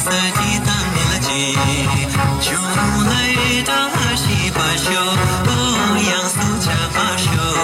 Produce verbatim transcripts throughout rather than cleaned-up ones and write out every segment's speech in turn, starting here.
ས་ཅི་དང་ནི་ལ་ཅི། ཇོ་ལའི་ཏ་ཤི་པ་ཤོ། ཨོ་ཡང་སུ་ཆ་པ་ཤོ།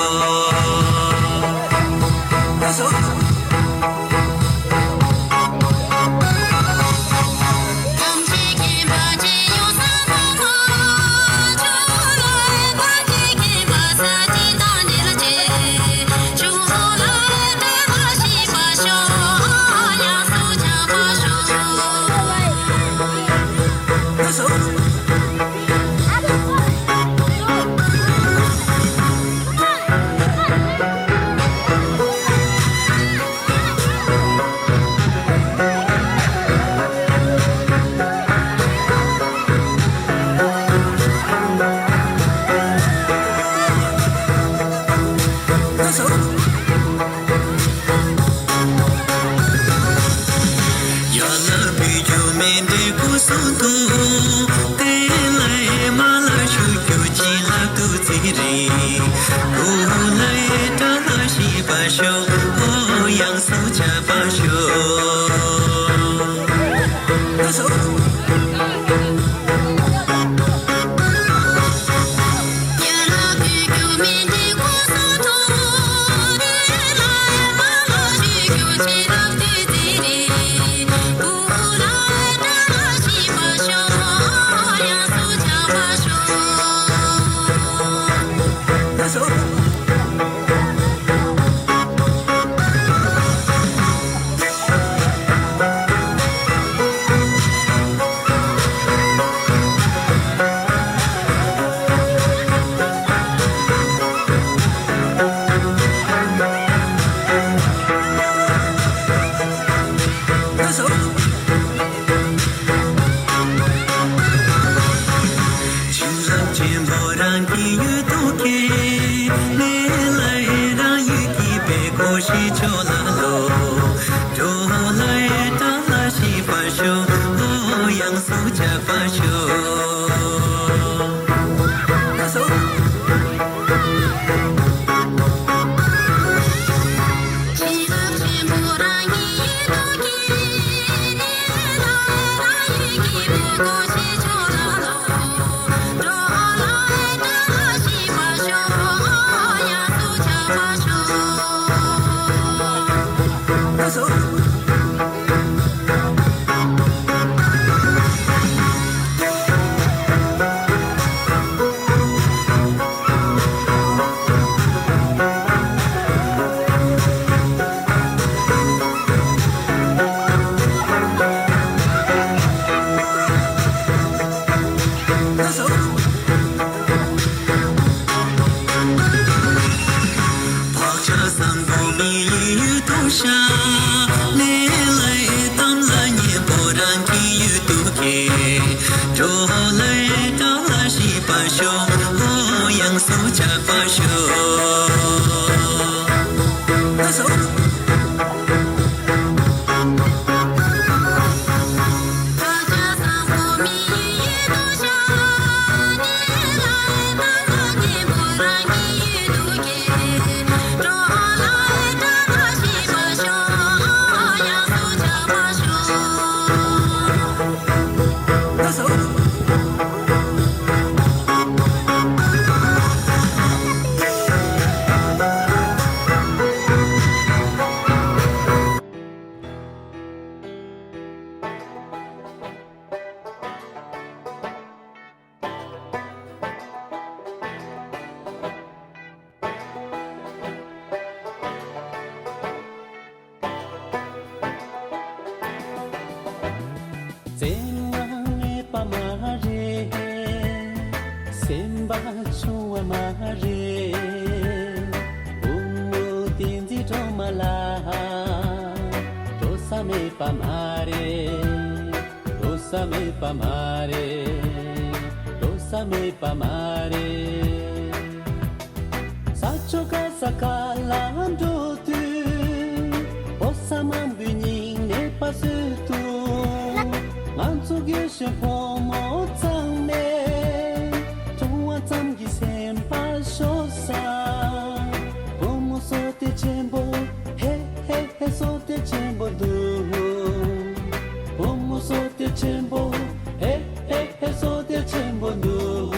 བཙན་དབང་ངེས་པ་མ་རེད། སེམས་པ་ཆུང་བ་མ་རེད། བུ་མོ་བསྟན་འཛིན་སྒྲོལ་མ་ལགས། འགྲོ་ས་མེད་པ་མ་རེད། འགྲོ་ས་མེད་པ་མ་རེད། འགྲོ་ས་མེད་པ་མ་རེད། ས་ཕྱོགས་ག་ས་ག་ལ་འགྲོ་དུས། ཕོ་གསར་མང་པོའི་སྙིང་ནད་པ་བཟོས་འདུག་ང་ཚོ་རྒན་གཞོན་ཕོ་མོ་ཚང་མས་བྲོ་བ་ཙམ་གྱིས་སེམས་པ་ཤོར་ས། བུ་མོ་བསོད་བདེ་ཆེན་པོ། ཧེ་ཧེ་ཧེ། བསོད་བདེ་ཆེན་པོ་འདུག་བུ་མོ་བསོད་བདེ་ ཆེན་པོ། ཧེ་ཧེ་ཧེ། བསོད་བདེ་ཆེན་པོ་འདུག།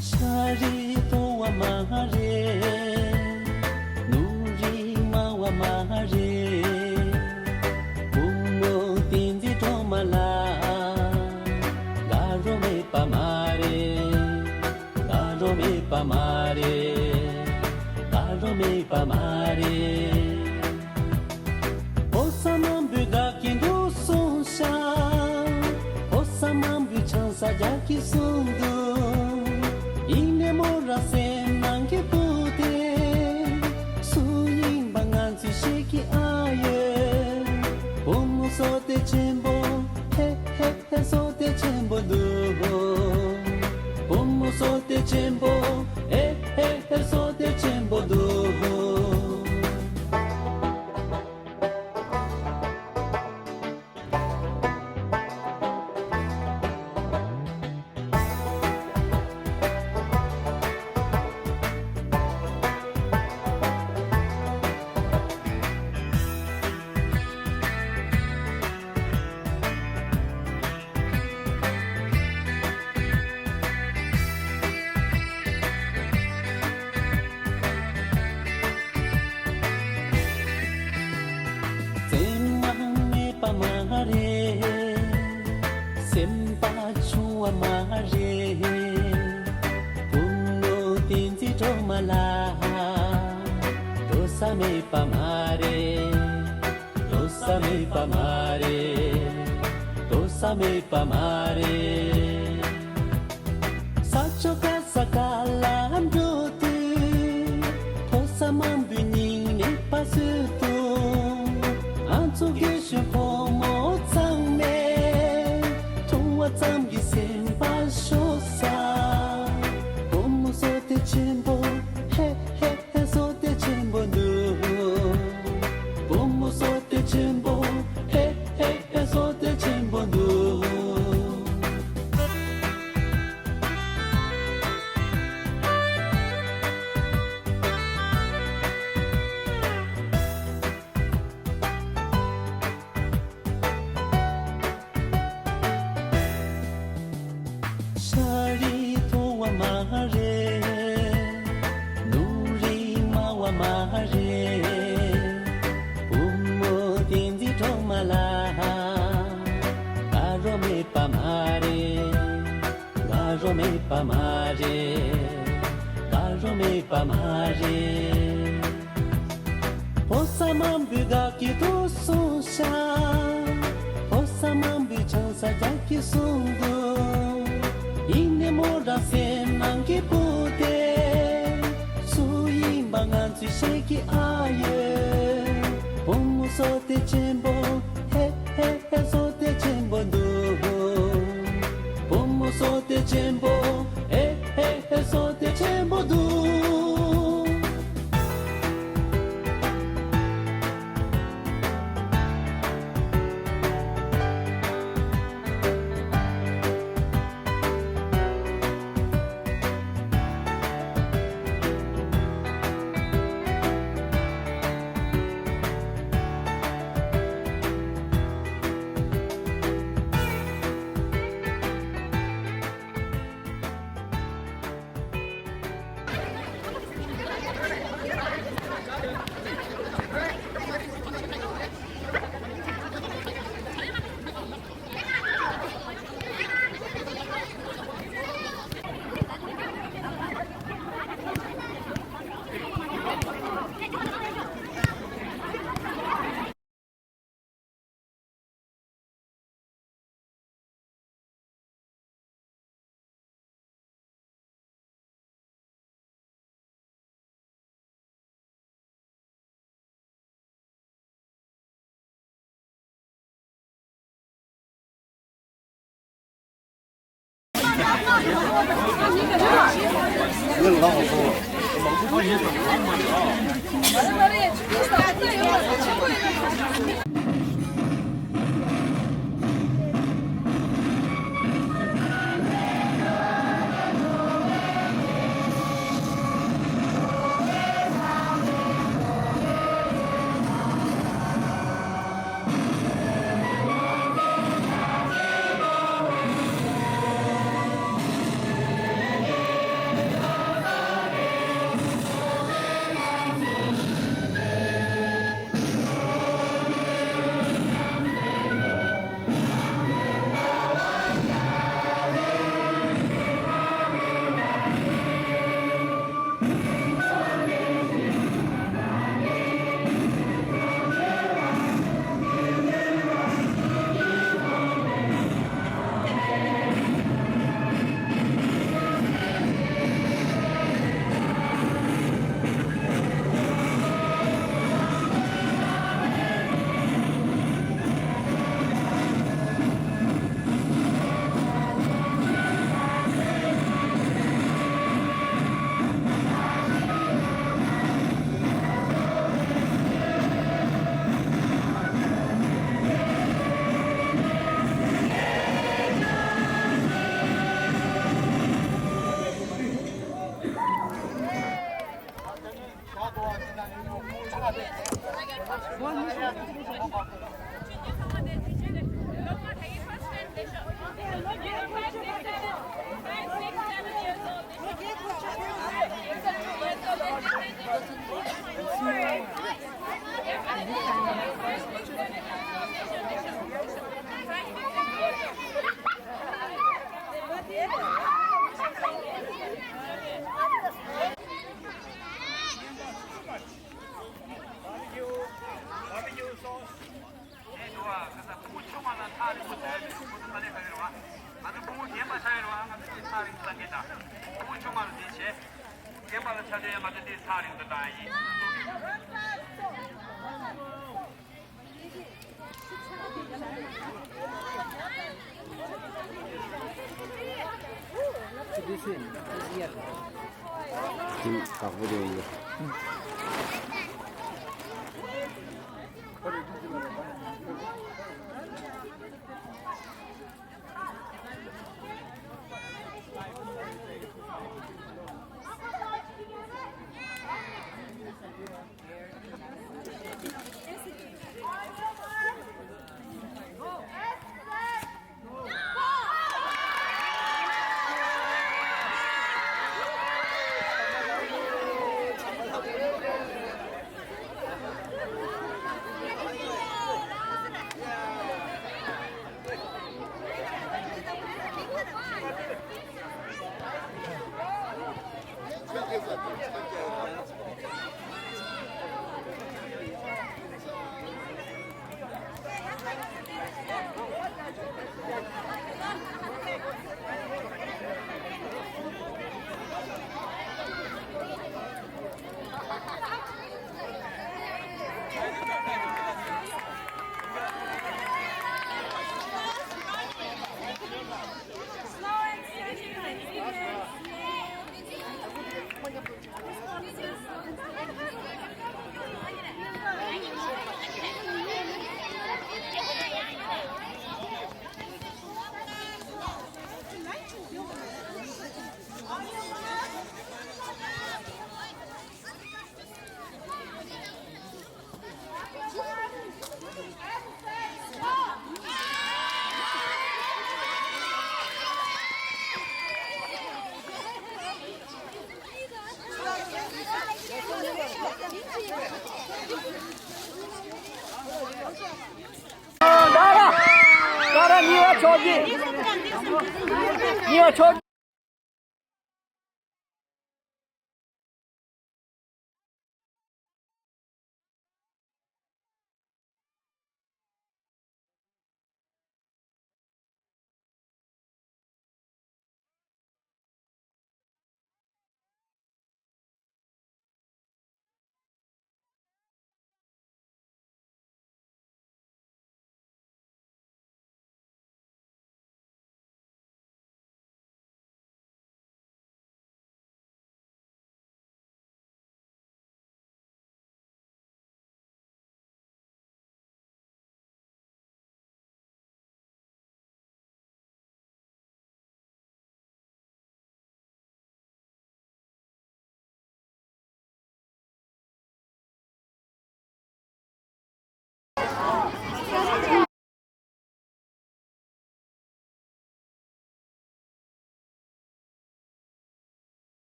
ཤ་རུས་མཐོ་བ་མ་རེད། ནོར་རུས་དམའ་བ་མ་རེད། བུ་མོ་བསྟན་འཛིན་སྒྲོལ་མ་ལགས། དགའ་རོགས་མེད་པ་མ་རེད། དགའ་རོགས་མེད་པ་མ་རེད། དགའ་རོགས་མེད་པ་མ་རེད། ཕོ་གསར་མང་པོས་དགའ་གི་འདུག་གསུངས་ཤག། ཕོ་གསར་མང་པོས་ཆང་ས་རྒྱག་གི་གསུངས་འདུག། ཡིན་ནའི་མོ་རང་སེམས་ནང་གི་བུ་དེ་སུ་ཡིན་པ་ང་ཚོས་ཤེས་ཀྱི་ཨ་ཡོད། བུ་མོ་བསོད་བདེ་ཆེན་པོ། ཧེ་ཧེ་ཧེ། བསོད་བདེ་ཆེན་པོ་འདུག། བུ་མོ་བསོད་བདེ་ཆེན་པོ། ཧེ་ཧེ་ཧེ། བསོད་བདེ་ཆེན་པོ་འདུག། བཙན་དབང་མེད་པ་མ་རེད། སེམས་པ་ཆུང་བ་མ་རེད། བུ་མོ་བསྟན་འཛིན་སྒྲོལ་མ་ལགས། འགྲོ་ས་མེད་པ་མ་རེད། འགྲོ་ས་མེད་པ་མ་རེད། འགྲོ་ས་མེད་པ་མ་རེད། ས་ཕྱོགས་ག་ས་ག་ལ་འགྲོ་དུས། ཕོ་གསར་མང་པོས་སྙིང་ནས་ཕར་ཚུར་གཏོང་། ང་ཚོ་རྒན་གཞོན་ཕོ་མོ་ཚང་མས། མཐོང་བ་ཙམ་གྱིས་སེམས་པ་ཤོར་ས། བུ་མོ་བསོད་བདེ་ཆེན་པོ། ཧེ་ཧེ་ཧེ། བསོད་བདེ་ཆེན་པོ་འདུག། བུ་མོ་བསོད་བདེ་ཆེན་པོ། ཧེ་ཧེ་ཧེ། བསོད་བདེ་ཆེན་པོ་འདུག། ཤ་རུས་མཐོ་བ་མ་རེད། ནོར་རུས་དམའ་བ་མ་རེད། བུ་མོ་བསྟན་འཛིན་སྒྲོལ་མ་ལགས། དགའ་རོགས་མེད་པ་མ་རེད། དགའ་རོགས་མེད་པ་མ་རེད། དགའ་རོགས་མེད་པ་མ་རེད། ཕོ་གསར་མང་པོས་དགའ་གི་འདུག་གསུངས་ཤག། ཕོ་གསར་མང་པོས་ཆང་ས་རྒྱག་གི་གསུངས་འདུག། ཡིན་ནའི་མོ་རང་སེམས་ནང་གི་བུ་དེ་སུ་ཡིན་པ་ང་ཚོས་ཤེས་ཀྱི་ཨ་ཡོད། བུ་མོ་བསོད་བདེ་ཆེན་པོ། ཧེ་ཧེ་ཧེ། བསོད་བདེ་ཆེན་པོ་འདུག། བུ་མོ་བསོད་བདེ་ཆེན་པོ། ཧེ་ཧེ་ཧེ། བསོད་བདེ་ཆེན་པོ་འདུག། དེ་དགའ་པོ་རེད་ཡ། ད་ར་ད་ར་ཉི་བ་ཆོག་གི། ཉི་བ་ཆོག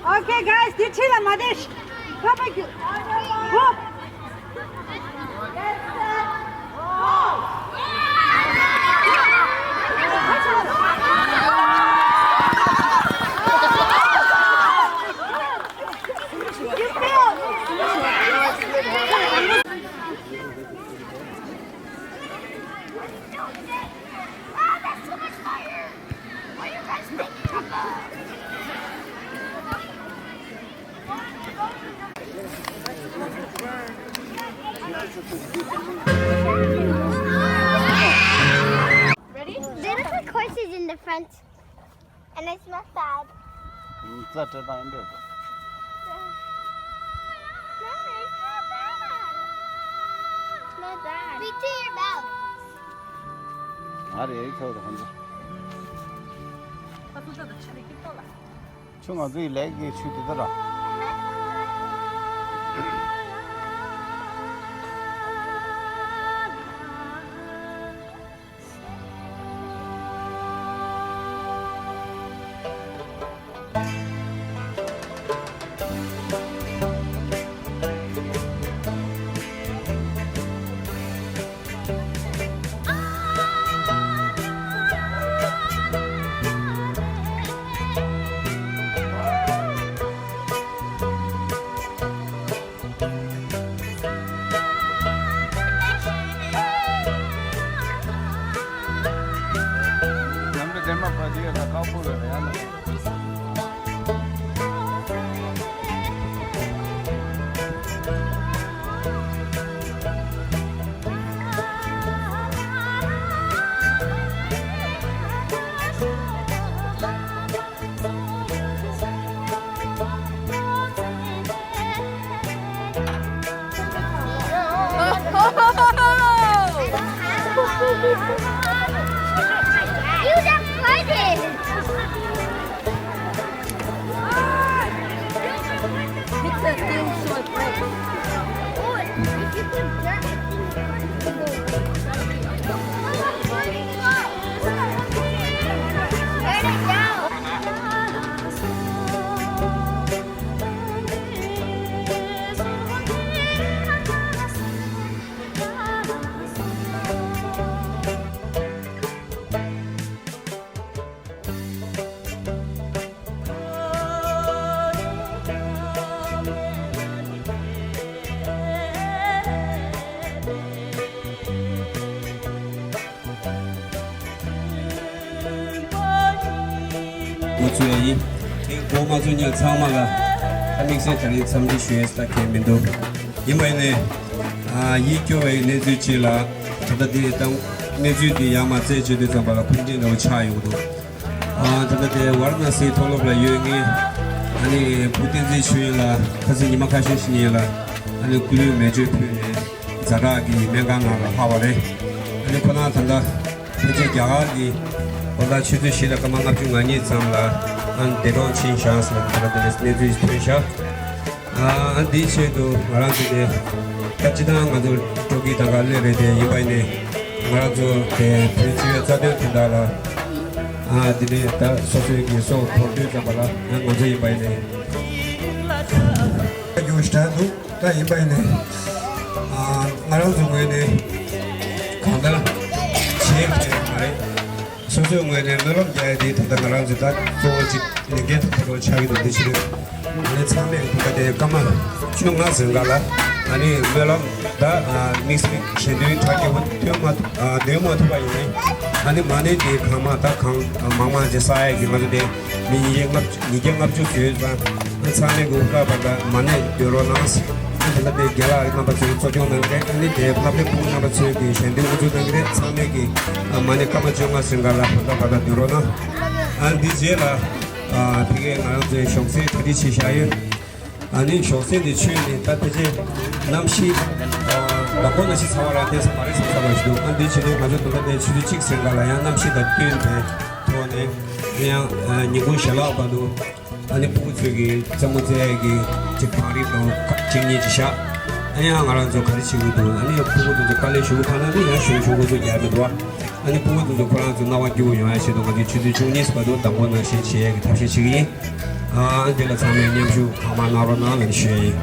Okay, guys, did you see the Madesh? Go back. Go. Ready? They look like horses in the front. And I smell bad. རྩ་སྤྲད་སྟངས་འདི་འདྲ་རེད། Mommy, I smell bad. Smell bad. Speak to your mouth. ང་རེད་ཁྱོད་དང་ཁོང་ཚོ། ཁྱོད་ང་ཚོའི་ལས་ཀྱི་ཆུ་དེ་ལྟར། You just played it! Hit the thing so it breaks. Oh, if you put dirt, I think it's gonna go. Where'd it go? འགོ་ཚུགས་ཡ་ཡིན། དེ་འགོ་མ་ཚུགས་ཉིན་ཚང་མ་ལ་ད་དམིགས་བསལ་དེ་རིང་འཚམས་འདྲི་ཞུ་ཡས་ལ་གལ་མི་འདུག་ཡིན་པ་ཡིན་ནའི། ཨ། ཡིད་སྐྱོ་བའི་གནས་ཚུལ་ཅིག་ལ་ད་ལྟ་འདི་ད་གནས་ཚུལ་འདི་ཡར་མར་རྩད་གཅོད་དུས་ཙམ་པ་ལ་འཁོན་འགྲས་འདྲ་བོ་ཆགས་ཡོང་གི་འདུག་ཨ། ད་ལྟ་དེ་ཝཱ་ར་ཎ་སིའི་མཐོ་སློབ་ལ་ཡོད་ངེས། ཨ་ནི་བུ་བསྟན་འཛིན་ཆོས་དབྱིངས་ལ་ཁ་སང་ཉི་མ་ཁ་ཤས་ཤིག་ཉིན་ལ་ཨ་ནི་སྐུ་ལུས་མེ་མཆོད་ཕུལ་ནས་ཛ་དྲག་གི་སྨན་ཁང་ནང་ལ་ལྷག་པ་རེད། ཨ་ནི་ཁོ་རང་ད་ལྟ་ཕལ་ཆེར་རྒྱ་གར་གྱི་དགོང་དག་ཆུ་ཚོད་བཞི་དང་སྐར་མ་ལྔ་བཅུ་ང་གཉིས་ཙམ་ལ་ཨ་ནི་འདས་གྲོངས་ཕྱིན་བཞག་ཟེར་ལ་ད་ལྟ་དེ་འདྲའི་གནས་ཚུལ་ཐོན་བཞག་ཨ། འདིའི་ཆེད་དུ་ང་རང་ཚོ་དེ་ད་སྤྱི་བཏང་ང་ཚོ་སྤྲོ་སྐྱིད་དང་ག་ལེ་རེད་དེ་ཡིན་པ་ཡིན་ནའི་ང་རང་ཚོ་དེ་བོད་སྤྱི་བའི་རྩ་དོན་དོན་དག་ལ་ཨ་དེ་ནས་ད་སོ་སོའི་གི་སྲོག་དོར་དུས་ཙམ་པ་ལ་ང་ཚོ་ཡིན་པ་ཡིན་ནའི་རྒྱུ་ཞིག་འདུག་ད་ཡིན་པ་ཡིན་ནའི་ཨ་ང་རང་ཚོ་ངོས་ནས་གང་ལྟར་བྱེད་ཐུབ་མ་རེད། ཚོའི་ངོས་ནས་སྨོན་ལམ་རྒྱག་ཡ་དེ་ད་ལྟ་ང་རང་ཚོ་ད་གཙོ་བོ་གཅིག་ལས་འགན་ད་ལྟ་ཆགས་ཀྱི་འདུག་འདི་ཕྱི་ལོ་ང་ནི་ཚང་མས་ད་ལྟ་དེ་སྐར་མ་བཅོ་ལྔ་ཟིན་ག་ལ་ཨ་ནི་སྨོན་ལམ་ད་དམིགས་བསལ་གཞན་དོན་གྲ་རྒྱས་པོ་འདོན་མ་ཐུབ་ཨ་འདོན་མ་ཐུབ་པ་ཡིན་ནའི་ཨ་ནི་མ་ཎི་དེ་གང་མང་ད་གང་མང་མང་ཅིག་བསགས་ཡ་གི་ང་ཚོ་དེ་མི་ཉིས་བརྒྱ་ལྔ་ཉིས་བརྒྱ་ལྔ་བཅུ་ཟིན་ཙང་། ཚང་མས་གུ་སྐབས་བར་ལ་མ་ཎི་འདོན་རོགས་གནང་། དེ་ལ་དེ་རྒན་ལགས་རྣམ་པ་ཚོས་གཙོ་སྐྱོང་གནང་གི་རེད། ཨ་ནི་དེ་སློབ་གྲྭའི་ཕྲུ་གུ་རྣམ་པ་ཚོས་ཀྱི་ཞལ་འདོན་དབུ་འཛུགས་གནང་གི་རེད། ཚང་མས་ཀྱི་མ་ཎི་སྐར་མ་བཅོ་ལྔ་ཟིན་ག་ལ་བར་ལ་བར་ལ་འདོན་རོགས་གནང་། ཨ་འདི་རྗེས་ལ་ཕ་གིའི་ང་རང་ཚོའི་ཞོགས་ཟས་གྲ་སྒྲིག་བྱས་བཞག་ཡོད། ཨ་ནི་ཞོགས་ཟས་འདི་མཆོད་ནས་ད་ཕལ་ཆེར་གནམ་གཤིས་དང་པོ་གནམ་གཤིས་ཚ་བ་རག་གནས་ས་མ་རེད་བསམ་ས་བ་ཞིག་འདུག་ཨ་འདི་བྱེད་དུས་ང་ཚོ་དུས་ད་ལྟའི་ཆུ་ཚོད་གཅིག་ཟིན་ག་ལ་ཡང་གནམ་གཤིས་དང་བསྟུན་པའི་ཐོག་ནས་ཡང་ཉིན་གུང་ཞལ་ལག་བར་དུ། ཨ་ནི་ཕྲུ་གུ་ཚོས་ཀྱི་རྩེད་མོ་རྩེ་ཡས་ཀྱི་ཅིག་བང་རིམ་དང་ཁ་གཅིག་གཉིས་ཅིག་བཞག་ཨ་ཡང་ང་རང་ཚོ་ག་རེ་བྱེད་ཀྱི་འདུག་ཨ་ནི་ཕྲུ་གུ་ཚོ་དཀའ་ལས་ཞུ་གི་ཐ་ན་ནི་ཡང་ཞུ་ཞུ་གི་ཚོ་རྒྱག་མི་འདུག་ཨ་ནི་ཕྲུ་གུ་ཚོ་ཁོ་རང་ཚོ་སྣང་བ་སྐྱིད་པོ་ཡོང་ཡ་ཆེད་དུ་ང་ཚོས་ཆུ་ཚོད་བཅུ་གཉིས་བར་དུ་དང་པོ་ནང་བཞིན་བྱེད་ཡས་ཀྱི་ཐབས་ཤེས་བྱེད་ཀྱི་ཡིན། ཨ་འདི་ལ་ཚང་མས་མཉམ་ཞུགས་གང་མང་གནང་རོགས་གནང་ལ་ཞུ་ཡ་ཡིན།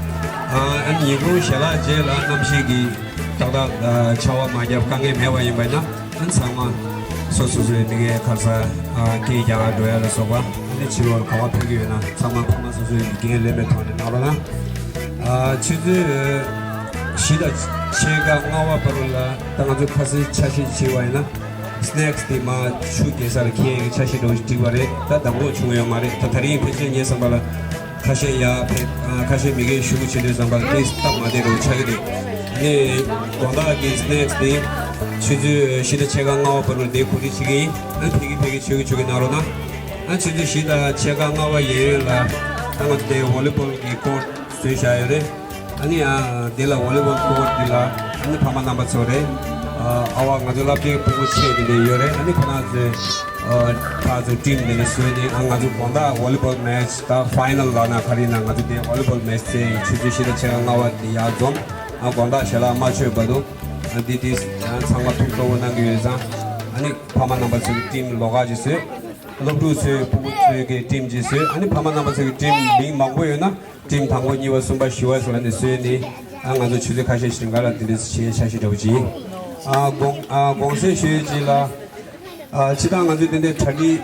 ཨ་ཨ་ནི་ཉིན་གུང་ཞལ་ལག་རྗེས་ལ་གནམ་གཤིས་ཀྱི་ཏག་ཏག་ཆར་པ་མ་བརྒྱབ་དཀའ་ངལ་མེད་པ་ཡིན་པ་ཡིན་ན། ཨ་ཚང་མ་སོ་སོ་སོའི་མི་གའི་ཁར་ས་སྐད་རྒྱག་ག་འགྲོ་ཡ་ལ་སོགས་པ་ཨ་ནི་ཕྱི་ལོགས་ག་བ་ཕེབས་ཀྱི་ཡོད་ན་ཚང་མ་ཕ་མ་སོ་སོའི་འགན་ལེན་པའི་ཐོག་ནས་གནང་རོགས་གནང་། ཨ་ཆུ་ཚོད་བཞི་དང་ཕྱེད་ཀ་ལྔ་པ་བར་ལ་ད་ང་ཚོ་ཁ་སང་ཆ་ཤས་བྱས་པ་ཡིན་ན་སི་ནེག་སི་དེ་མར་ཆུ་རྒྱག་ས་ལ་འཁྱེར་ཡ་གི་ཆ་ཤས་འདྲ་བོ་ཞིག་བསྒྲིགས་པ་རེད། ད་དང་པོ་བྱུང་ཡོད་མ་རེད། ད་དེ་རིང་ཕལ་ཆེར་ངས་བསམ་པ་ལ། ཁ་ཤས་ཡ་ཕེབས། ཁ་ཤས་མི་གའི་ཞུ་གུ་བྱེད་དུས་ཙམ་པ་ཏིས་སྟབས་མ་བདེ་རུ་ཆགས་ཀྱི་རེད། ནས་དགོང་དག་གི་སི་ནེག་སི་དེ་ཆུ་ཚོད་བཞི་དང་ཕྱེད་ཀ་ལྔ་པ་བར་དུ་དེ་གོ་སྒྲིག་བྱེད་ཀྱི་ཡིན། ཨ་ཕེབས་ཀྱི་ཕེབས་ཀྱི་ཆོག་གི་ཆོག་གི་གནང་རོགས་གནང་། ཨ་ཆུ་ཚོད་བཞི་དང་ཕྱེད་ཀ་ལྔ་པ་ཡན་ཡོད་ལ་ད་ང་ཚོ་དེ་ཝོ་ལི་བོལ་གྱི་ཀོར་ཊི་བཟོས་བཞག་ཡོད་རེད། ཨ་ནི་ཡང་དེ་ལ་ཝོ་ལི་བོལ་ཀོར་ཊི་དེ་ལ་ཨ་ནི་ཕ་མ་རྣམ་པ་ཚོ་རེད། ཨ་བ་ང་ཚོ་སློབ་གྲྭའི་ཕྲུ་གུ་ཆེ་དེ་འདྲ་ཡོད་རེད། ཨ་ནི་ཁོ་རང་ཚོས་ཨ་ཕར་ཚུར་ཊིམ་དེ་འདྲ་བཟོས་ནས་ཨ་ང་ཚོ་དགོང་དག་ཝོ་ལི་བོལ་མེ་ཆི་ད་ཕའི་ནལ་ལབ་ན་ག་རེ་ཡིན་ན་ང་ཚོ་དེ་ཝོ་ལི་བོལ་མེ་ཆི་རྩེ་ཡི་ཆུ་ཚོད་བཞི་དང་ཕྱེད་ཀ་ལྔ་པ་དེ་ཡར་འཛོམས། ཨ་དགོང་དག་ཞལ་ལག་མ་མཆོད་བར་དུ་ཨ་འདི་དེ་ཡང་ཚང་མ་ཐུགས་སྤྲོ་བོ་གནང་གི་ཡོད་ཙང་ཨ་ནི་ཕ་མ་རྣམ་པ་ཚོས་ཀྱི་ཊིམ་ལོགས་ཀ་ཅིག་བཟོས། སློབ་ཕྲུག་ཚོས་ཕྲུ་གུ་ཚོས་ཀྱི་ཊིམ་ཅིག་བཟོས། ཨ་ནི་ཕ་མ་རྣམ་པ་ཚོས་ཀྱི་ཊིམ་མིང་མང་པོ་ཡོད་ན། ཊིམ་དང་པོ་གཉིས་པ་གསུམ་པ་བཞི་པ་ཟེར་ནས་བཟོས་ནས་ཨ་ང་ཚོ་ཆུ་ཚོད་ཁ་ཤས་ཤིག་ག་ལ་འདི་འདྲ་བྱས་འཆར་གཞི་འདྲ་བོ་ཅིག་ཨ་དགོང་ཨ་དགོང་ཟས་ཞུ་ཡས་ཅིག་ལ་ཨ་ཕྱི་དང་ང་ཚོས་དེ་འདྲའི་གྲ་སྒྲིག་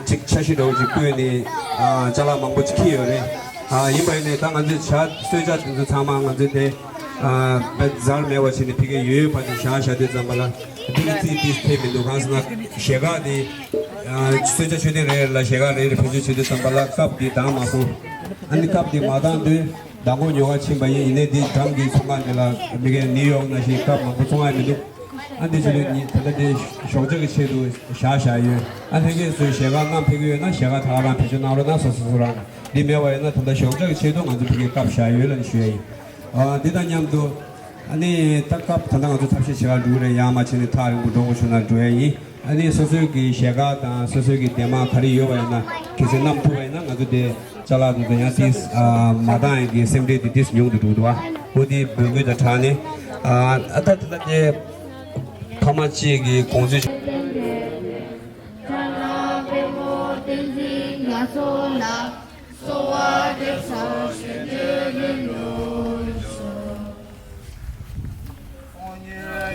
ཅིག་འཆར་གཞི་འདྲ་བོ་ཅིག་བཀོད་ནས་ཨ་ཅ་ལག་མང་པོ་ཅིག་འཁྱེར་ཡོད་རེད། ཨ་ཡིན་པ་ཡིན་ནས་ད་ང་ཚོས་ཇ་གསོལ་ཇ་དེ་ཚོ་ཚང་མ་ང་ཚོས་དེ་ཨ་བེད་ཛར་མེད་པ་བྱས་ནས་ཕ་གིར་ཡོད་ཡོད་པ་དེ་བཞག་བཞག་དུས་ཙམ་པ་ལ་འདི་གི་རྩིས་འདི་ཕེབས་མི་འདུག་གང་ཟེར་ན་ཞལ་ཁ་དེ། གསོལ་ཇ་མཆོད་རྟེན་རེ་རེ་ལ་ཞལ་ཁ་རེ་རེ་བེད་སྤྱོད་བྱེད་དུས་ཙམ་པ་ལ་ཀབ་འདི་འདང་མ་སོང་། ཨ་ནི་ཀབ་འདི་མ་འདང་དུས་མདང་དགོང་ཉོ་ག་ཕྱིན་པ་ཡིན། ཡིན་ནའི་འདི་འགྲམ་གྱི་ཚོང་ཁང་འདི་ལ་མི་གའི་ནིའུ་ཡོག་ནང་བཞིན་ཀབ་མང་པོ་བཙོང་ཡ་མི་འདུག་ཨ་འདི་བྱེད་དུས་ཉིད་ད་ལྟ་འདི་ཞོགས་ཇ་གི་ཆེད་དུ་བཞག་བཞག་ཡོད། ཨ་ལྷན་རྒྱས་ཚོས་ཞལ་ཁ་བསྣམས་ཕེབས་ཀྱི་ཡོད་ན་ཞལ་ཁ་ད་ག་རང་བེད་སྤྱོད་གནང་རོགས་གནང་། སོ་སོ་སོ་རང་འདི་མེད་པ་ཡིན་ན་ད་ལྟ་ཞོགས་ཇ་གི་ཆེད་དུ་ང་ཚོ་ཕ་གིར་ཀབ་བཞག་ཡོད་ལབ་ནས་ཞུ་ཡ་ཡིན། ཨ་འདི་དང་མཉམ་དུ། ཨ་ནི་ད་སྐབས་ད་ལྟ་ང་ཚོ་ཐབས་ཤེས་བྱེད་ག་འགྲོ་གི་རེད། ཡང་མ་བྱས་ནས་ཐག་རིང་པོ་འགྲོ་དགོས་བྱུང་ན་འགྲོ་ཡ་ཡིན། ཨ་ནི་སོ་སོའི་གི་ཞལ་ཁ་དང་སོ་སོའི་གི་དེ་མ་ག་རེ་ཡོད་པ་ཡིན་ན་གལ་སྲིད་བསྣམས་ཐུབ་པ་ཡིན་ན་ང་ཚོ་དེ་ཅ་ལག་དེ་ཚོ་ཡང་ཏིས་ཨ་མ་འདང་ཡ་གི་སེམས་ཁྲལ་དེ་ཏིས་ཉུང་དུ་འགྲོ་འདུག་ཨ་འོ་དེ་འབོད་སྐུལ་དང་སྦྲགས་ནས་ཨ་ཨ་ད་ད་ལྟ་དེ་ཕ་མ་གཅིག་གི་དགོངས་ཚུལ། གསོལ་བ་འདེབས་སོ་ཞེས་བརྗོད་ལེན་དུ་གསོལ།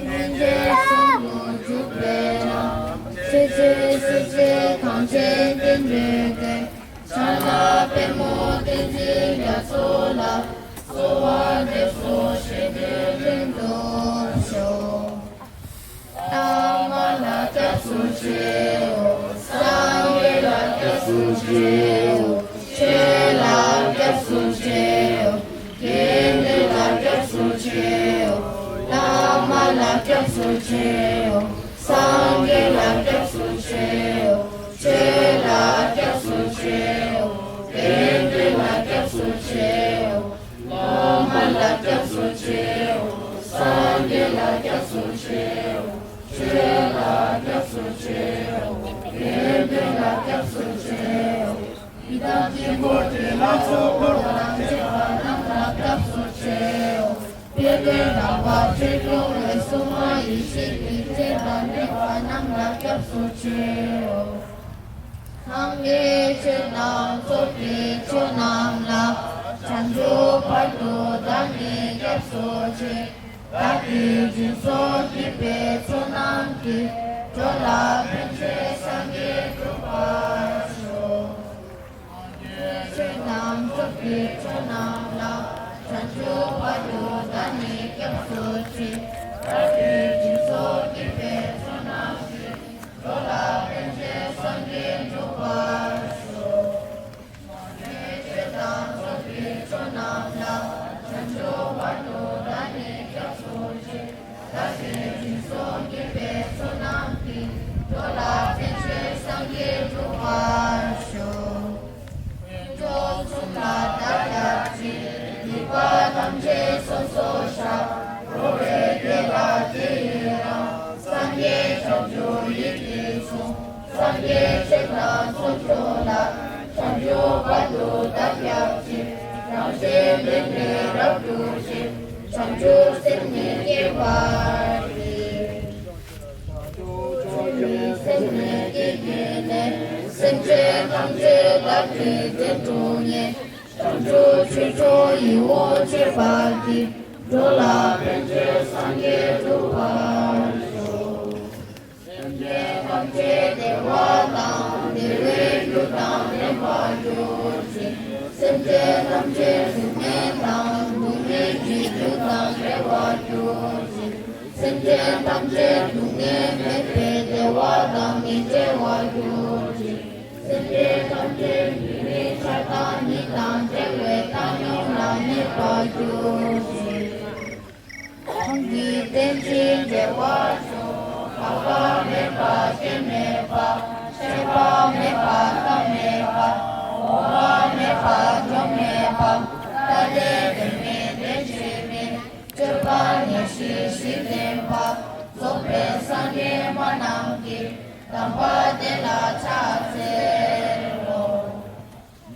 སྙིང་རྗེ་གསུམ་དུ་འཇུག་པའི་ལམ། ཆོས་སྤྱོད་སྲིད་ཞི་གང་ཞིག་བསྟན་པའི་དོན། ཕྱག་ན་པདྨོ་བསྟན་འཛིན་རྒྱ་མཚོ་ལ། གསོལ་བ་འདེབས་སོ་ཞེས་བརྗོད་ལེན་དུ་གསོལ། བླ་མ་ལ་སྐྱབས་སུ་མཆིའོ། སངས་རྒྱས་ལ་སྐྱབས་སུ་མཆིའོ། ཆོས་ལ་སྐྱབས་སུ་མཆིའོ། དགེ་འདུན་ལ་སྐྱབས་སུ་མཆིའོ། བླ་མ་ལ་སྐྱབས་སུ་མཆིའོ། སངས་རྒྱས་ལ་སྐྱབས་སུ་མཆིའོ། ཆོས་ལ་སྐྱབས་སུ་མཆིའོ། དགེ་འདུན་ལ་སྐྱབས་སུ་མཆིའོ། བླ་མ་ལ་སྐྱབས་སུ་མཆིའོ། སངས་རྒྱས་ལ་སྐྱབས་སུ་མཆིའོ། ཆོས་ལ་སྐྱབས་སུ་མཆིའོ། དགེ་འདུན་ལ་སྐྱབས་སུ་མཆིའོ། ཡི་དམ་དཀྱིལ་འཁོར་གྱི་ལྷ་ཚོགས་འཁོར་དང་བཅས་པ་རྣམས་ལ་སྐྱབས་སུ་མཆིའོ། དཔལ་ལྡན་དམ་པ་ཆོས་སྐྱོང་བའི་སྲུང་མ་ཡེ་ཤེས་ཀྱི་སྤྱན་དང་ལྡན་པ་རྣམས་ལ་སྐྱབས་སུ་མཆིའོ། སངས་རྒྱས་ཆོས་དང་ཚོགས་ཀྱི་མཆོག་རྣམས་ལ། བྱང་ཆུབ་བར་དུ་བདག་ནི་སྐྱབས་སུ་མཆི། བདག་གིས་སྦྱིན་སོགས་བགྱིས་པའི་ཚོགས་རྣམས་ཀྱིས། འགྲོ་ལ་ཕན་ཕྱིར་ རྣམས་ལ། བྱང་ཆུབ་བར་དུ་བདག་ནི་སྐྱབས་སུ་མཆི། བདག་གིས་སྦྱིན་སོགས་བགྱིས་པའི་ཚོགས་རྣམས་ཀྱིས། འགྲོ་ལ་ཕན་ཕྱིར་སངས་རྒྱས་འགྲུབ་པར་ཤོག། མ་ལུས་ཆོས་དང་ཚོགས་ཀྱི་མཆོག་རྣམས་ལ། བྱང་ཆུབ་བར་དུ་བདག་ནི་སྐྱབས་སུ་མཆི། བདག་གིས་སྦྱིན་སོགས་བགྱིས་པའི་ཚོགས་རྣམས་ཀྱིས། འགྲོ་ལ་ཕན་ཕྱིར་སངས་རྒྱས་འགྲུབ་པར་ཤོག། དཀོན་མཆོག་གསུམ་ལ་བདག་སྐྱབས་མཆི། སྡིག་པ་ཐམས་ཅད་སོ་སོར་བཤགས། འགྲོ་བའི་དགེ་བ་དེ་ཡི་རང་། སངས་རྒྱས་བྱང་ཆུབ་ཡིད་ཀྱིས་མཚུངས། སངས་རྒྱས་ཆོས་དང་ཚོགས་མཆོག་ལ། བྱང་ཆུབ་བར་དུ་བདག་སྐྱབས་མཆི། རང་གཞན་འདྲེན་པས་རབ་ཏུ་ཕྱིར། བྱང་ཆུབ་སེམས་ནི་སྐྱེ་བར་བགྱི། བྱང་ཆུབ་མཆོག་གི་སེམས་ནི་སྐྱེ་གྱུར་ནས། སེམས་ཅན་ཐམས་ཅད་བདག་གིས་འདྲེན་དུ་གཉེར། བྱང་ཆུབ་ཆོས་མཆོག་ཡིད་འོང་སྤྱད་པ་གིས། འགྲོ་ལ་ཕན་ཕྱིར་སངས་རྒྱས་འགྲུབ་པར་ཤོག། སེམས་ཅན་ཐམས་ཅད་བདེ་བ་དང་བདེ་བའི་རྒྱུ་དང་ལྡན་པར་གྱུར་ཅིག། སེམས་ཅན་ཐམས་ཅད་སྡུག་བསྔལ་དང་སྡུག་བསྔལ་གྱི་རྒྱུ་དང་བྲལ་བར་གྱུར་ཅིག། སེམས་ཅན་ཐམས་ཅད་སྡུག་བསྔལ་མེད་པའི་བདེ་བ་དང་ནི་བྲལ་བར་གྱུར་ཅིག། སེམས་ཅན་ཐམས་ཅད་ཉེ་རིང་ཆགས་སྡང་གཉིས་དང་བྲལ་བའི་བཏང་སྙོམས་ལ་གནས་པར་གྱུར་ཅིག། གང་གིས་རྟེན་ཅིང་འབྲེལ་བར་འབྱུང་། འགག་པ་མེད་པ་སྐྱོན་མེད་པ། ཆད་པ་མེད་པ་སྐབས་མེད་པ། འོང་བ་མེད་པ་འགྲོ་མེད་པ། རྟ་ལས་དོན་མེད་དོན་བྱེད་མེད། སྤྱོད་པ་ཉེར་ཞི་བཞི་ལྡན་པ། རྫོགས་པའི་སངས་རྒྱས་སྨྲ་རྣམས་ཀྱིས། དམ་པ་དེ་ལ་ཕྱག་འཚལ་ལོ།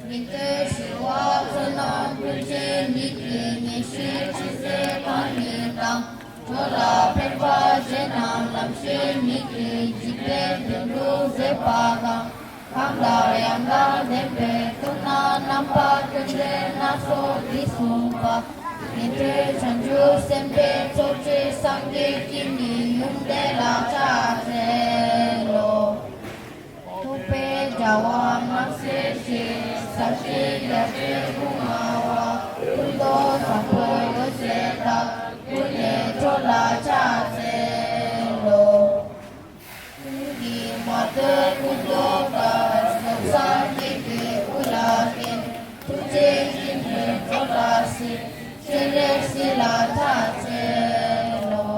ཉན་ཐོས་ཞི་བ་བསོད་ནམས་ཀུན་བྱེད་ཉིད་ཀྱིས། ཉེར་ཞིའི་ཕྱིར་ཟས་གང་ཉིད་དང་། འགྲོ་ལ་ཕན་པ་གཞན་རྣམས་ལམ་ཤེས་ཉིད་ཀྱིས། འཇིག་རྟེན་དོན་དུ་བཟོད་པ་དང་། གང་དག་ཡང་དག་ལྡན་པའི་ཐུབ་རྣམས། རྣམ་པ་ཀུན་ལྡན་སྣ་ཚོགས་འདི་གསུངས་པ། ཉན་ཐོས་བྱང་ཆུབ་སེམས་དཔའི་ཚོགས་ཀྱིས། སངས་རྒྱས་ཀྱི་ནི་ཡུམ་དེ་ལ་ཕྱག་འཚལ་ལོ། ཐུབ་པའི་དྲ་བ་དམར་སེར་གྱི། ཟབ་ཞི་རྒྱ་མཚོའི་སྐུ་མངའ་བ། ཀུན་ཏུ་བཟང་པོའི་འོད་ཟེར་དག་ཀུན་ནས་འཕྲོ་ལ་ཕྱག་འཚལ་ལོ། ཀུན་གྱི་མ་དོན་ཀུན་ཏུ་དགའ། རྫོགས་སངས་རྒྱས་ཀྱི་སྐུ་ལ་བརྟེན། ཐུགས་རྗེ་ཆེན་པོས་འགྲོ་ལ་གཟིགས། སྤྱན་རས་གཟིགས་ལ་ཕྱག་འཚལ་ལོ།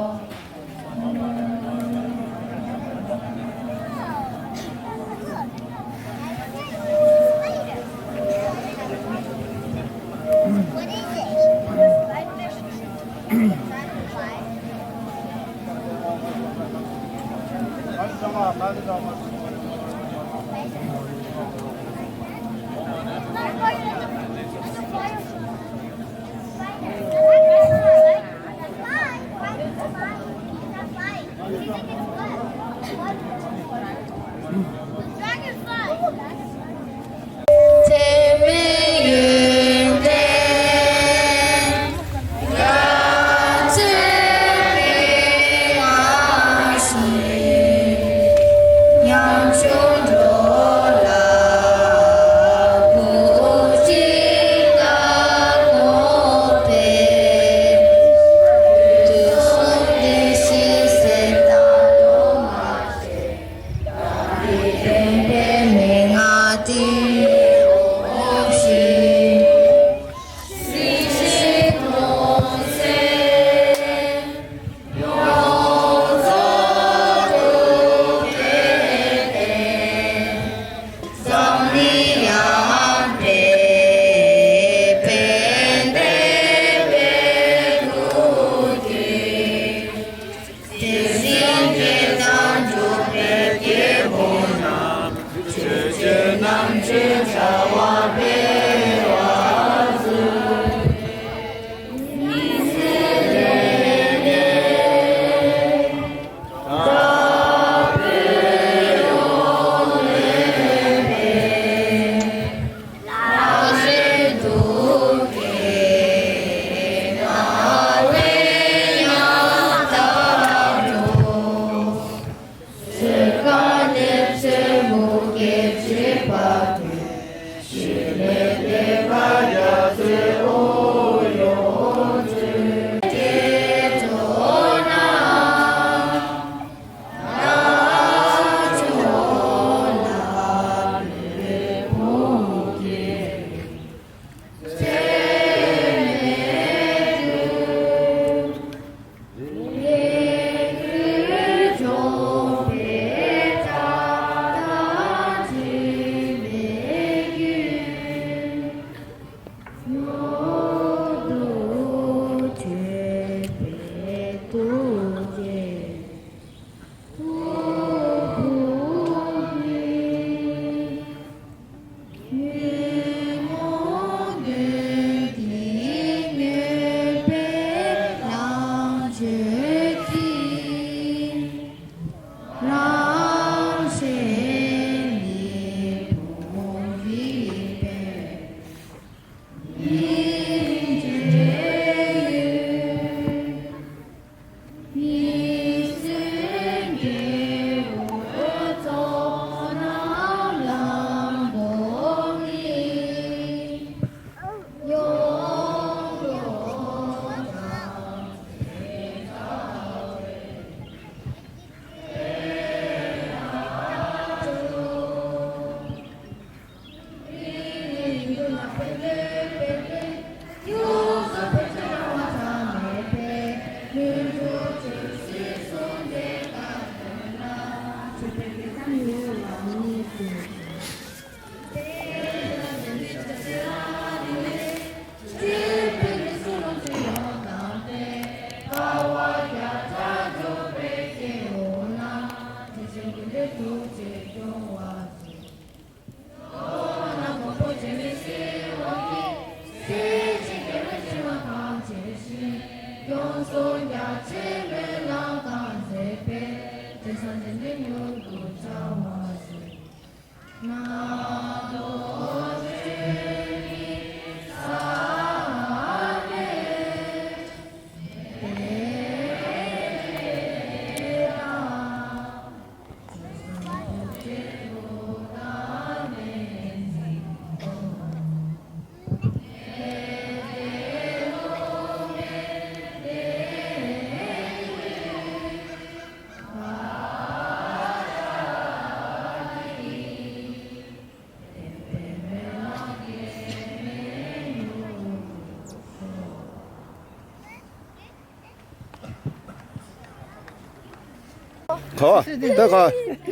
གོ། ད་གོ།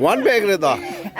ཝན་བེག་རེད་ད། ཨ་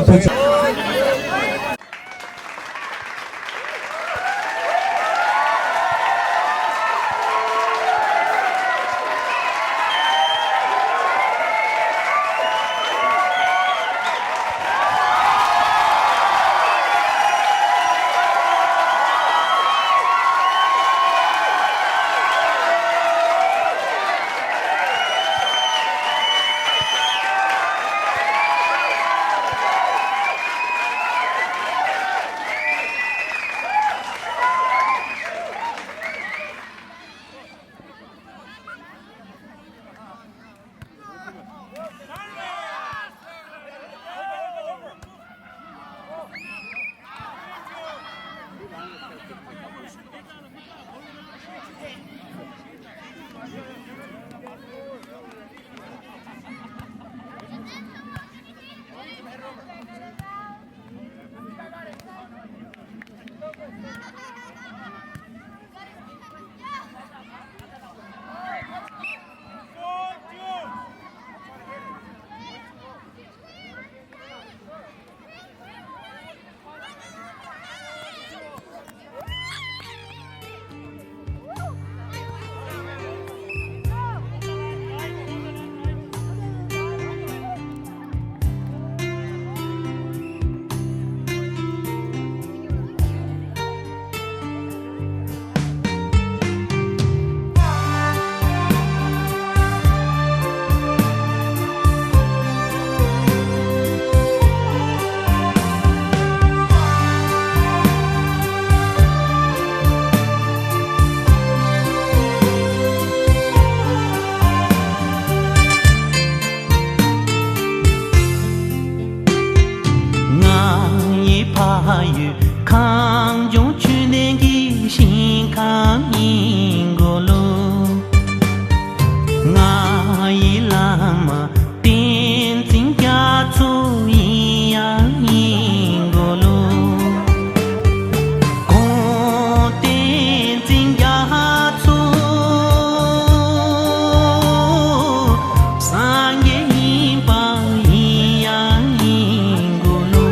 ཅི། ང་ཡི་ཕ་ཡུལ་ཁམས་ལྗོངས་ཆོས་ལྡན་གྱི་ཞིང་ཁམས་ཡིན་དགོས་ལོ། ང་ཡི་བླ་མ་བསྟན་འཛིན་རྒྱ་མཚོ་ཡིན་ཡང་ཡིན་དགོས་ལོ། ཁོང་བསྟན་འཛིན་རྒྱ་མཚོ་སངས་རྒྱས་ཡིན་པ་ཡིན་ཡང་ཡིན་དགོས་ལོ།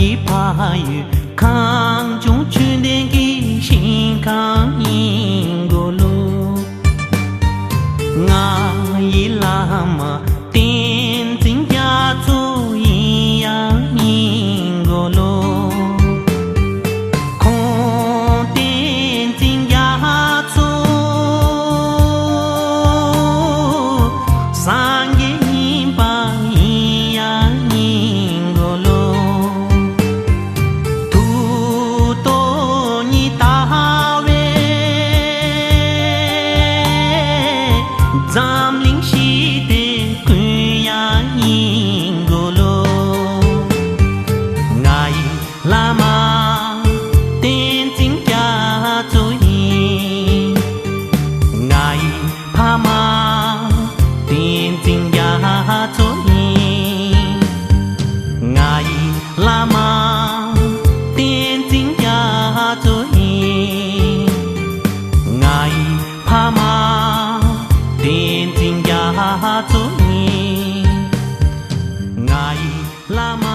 ཡི་ཕ་ཡུལ་གངས་ལྗོངས་ཆོས་ལྡན་གྱི་ཞིང་ཁམས་ཡིན་དགོས་ལོ། ང་ཡི་བླ་མ་བསྟན་འཛིན་རྒྱ་མཚོ་ཡིན་ཡང་ཡིན་དགོས་ལོ། ཁོང་བསྟན་འཛིན་རྒྱ་མཚོ་སངས་རྒྱས་ཡིན་པ་ཡིན་ཡང་ཡིན་དགོས་ལོ། ཐུགས་རྟོག་ཉི་ཟླ་བའི་འཛམ་གླིང་ཞི་བདེ་ཀུན་ཡང་ཡིན་དགོས་ལོ། ང་ཡི་བླ་མ་བསྟན་འཛིན་རྒྱ་མཚོ་ཡིན། ང་ཡི་ཕ་མ་བསྟན་འཛིན་རྒྱ་མཚོ་ཡིན། ང་ཡི་བླ་མ་བསྟན་འཛིན་རྒྱ་མཚོ་ཡིན། ང་ཡི་ཕ་མ་བསྟན་འཛིན་རྒྱ་མཚོ་ཡིན། ང་ཡི་བླ་མ།